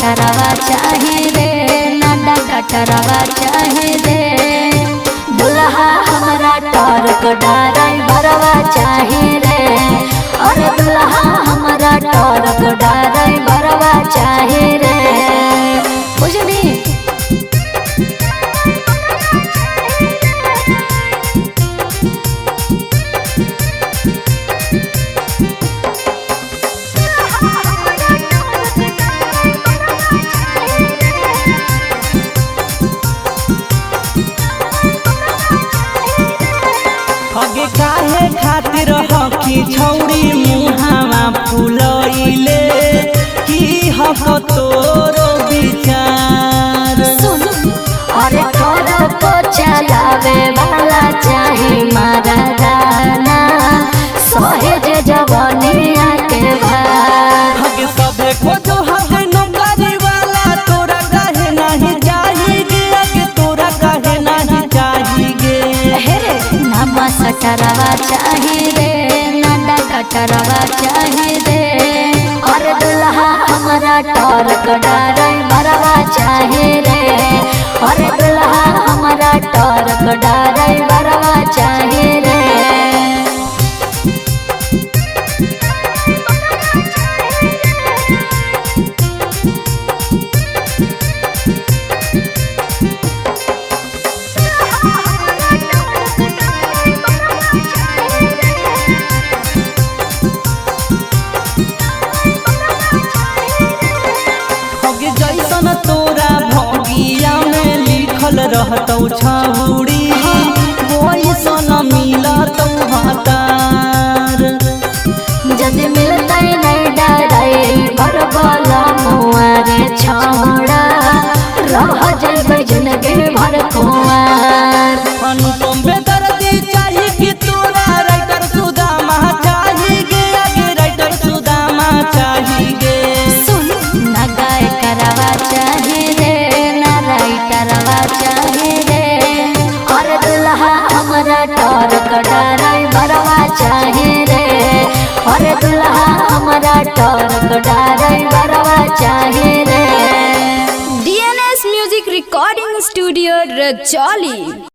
सटरवा चाहे रे, ना डॉक्टरवा चाहे रे। दुल्हा हमरा टरक ड्राइवरवा चाहे रे, अरे दुल्हा हमरा टरक ड्राइवरवा चाहे रे। बुझली? हगे काहे खातिर हकी छौरी मुहावा फुलैले, की हक तोरो विचार? सुन, अरे ट्रक चलावे वाला चाहे मर्दाना, सहेज जवनिया के भार। हगे सबे खोजो हगे नौकरी वाला, तोरा काहे नाही चाही गे? हगे तोरा काहे नाही चाही गे? हे रे, ना सटरवा चाहे रे, ना डॉक्टरवा चाहे रे। अरे दुल्हा हमरा टरक ड्राइवरवा चाहे रे, अरे दुल्हा हमरा टरक ड्राइवरवा चाहे रे। हगे जैसन तोरा भगिया में लिखल रहतौ छौरी, वैसन मिलतौ हतार। जद मिलतै नहीं ड्राइवर वाला मुआरे छौड़ा, रह जइबै जिंदगी भर कुंवार। अनुपम बेदर्दी चाही कि तोरा राइटर सुदामा चाही गे? आगे राइटर सुदामा चाही गे? सुन, ना गाय करवा चाहे रे, ना राइटरवा चाहे रे। और दुल्हा हमरा टरक ड्राइवरवा चाहे रे, और दुल्हा हमरा टरक ड्राइवरवा चाहे रे। DNS Music Recording Studio, Rajoli.